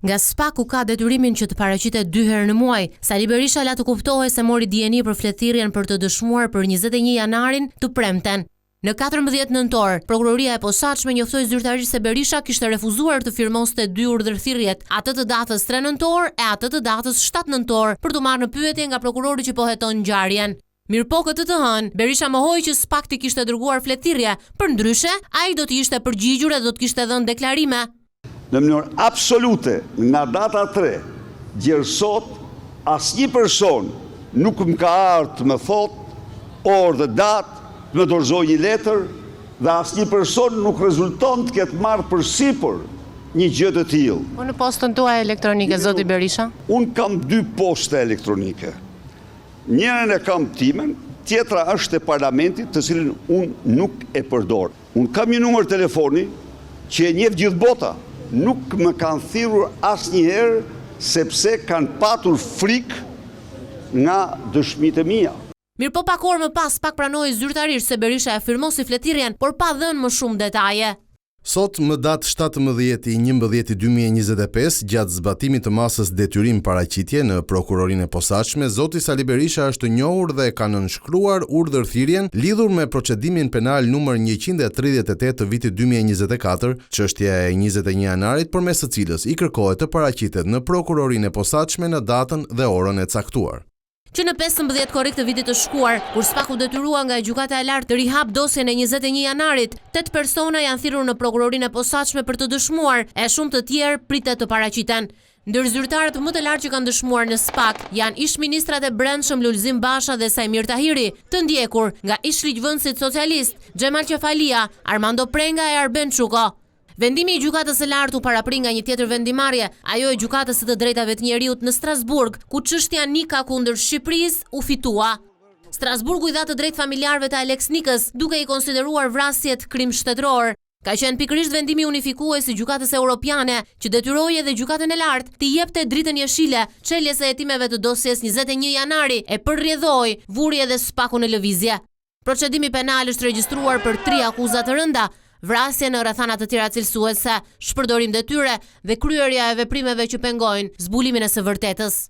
Nga SPAK-u ka detyrimin që të paraqitet dy herë në muaj. Sali Berisha la të kuptohej se mori dijeni për fletëthirrjen për të dëshmuar për 21 janarin të premten. Në 14 nëntor, Prokuroria e Posaçme njoftoi zyrtarisht se Berisha kishte refuzuar të firmoste dy urdhërthirrjet, atë të datës 3 nëntor e atë të datës 7 nëntor, për t'u marrë në pyetje nga prokurori që po heton ngjarjen. Mirëpo këtë të hënë, Berisha mohoi që SPAK t'i kishte dërguar fletëthirrje, përndryshe, ai do të ishte përgjigjur e do të kishte dhënë deklarime. Në mënyrë absolute, nga data 3 deri sot, asnjë person nuk më ka ardhur të më thotë orë dhe datë, të më dorëzojë një letër dhe asnjë person nuk rezulton të ketë marrë përsipër një gjë të tillë. Po në postën tuaj elektronike, zoti Berisha? Unë kam dy poste elektronike. Njërën e kam timen, tjetra është e parlamentit, të cilin unë nuk e përdor. Unë kam një numër telefoni që e njeh gjithë bota. Nuk më kanë thirrur asnjëherë sepse kanë patur frikë nga dëshmitë e mia. Mirëpo pak orë më pas SPAK pranoi zyrtarisht se Berisha e firmosi fletëthirrjen, por pa dhënë më shumë detaje. Sot, më datë 17 i 11 2025, gjatë zbatimit të masës detyrim paraqitje në Prokurorinë e Posaçme, zoti Sali Berisha është njohur dhe ka nënshkruar urdhër-thirrjen lidhur me procedimin penal numër 138 të vitit 2024, çështja e 21 janarit përmes së cilës i kërkohet të paraqitet në Prokurorinë e Posaçme në datën dhe orën e caktuar. Që në 15 korrik të vitit të shkuar, kur SPAK u detyrua nga Gjykata e Lartë të rihap dosjen e 21 janarit, 8 persona janë thirrur në Prokurorinë e Posaçme për të dëshmuar, e shumë të tjerë pritet të paraqiten. Ndër zyrtarët më të lartë që kanë dëshmuar në SPAK janë ish ministrat e brendshëm Lulzim Basha dhe Saimir Tahiri, të ndjekur nga ish ligjvënësit socialist Xhemal Qefalia, Armando Prenga e Arben Çuko. Vendimi i Gjykatës së Lartë u parapri nga një tjetër vendimmarrje, ajo e Gjykatës së të Drejtave të Njeriut në Strasburg, ku çështja Nika kundër Shqipërisë u fitua. Strasburgu i dha të drejtë familjarëve të Aleks Nikës, duke i konsideruar vrasjet krim shtetëror. Ka qenë pikërisht vendimi unifikues i Gjykatës Europiane që detyroi edhe Gjykatën e Lartë t'i jepte dritën jeshile çeljes së hetimeve të dosjes 21 janari e për rrjedhojë vuri edhe SPAK-u në lëvizje. Procedimi penal është regjistruar për tri akuza të rënda, vrasje në rrethana të tjera cilësuese, shpërdorim detyre dhe kryerja e veprimeve që pengojnë zbulimin e së vërtetës.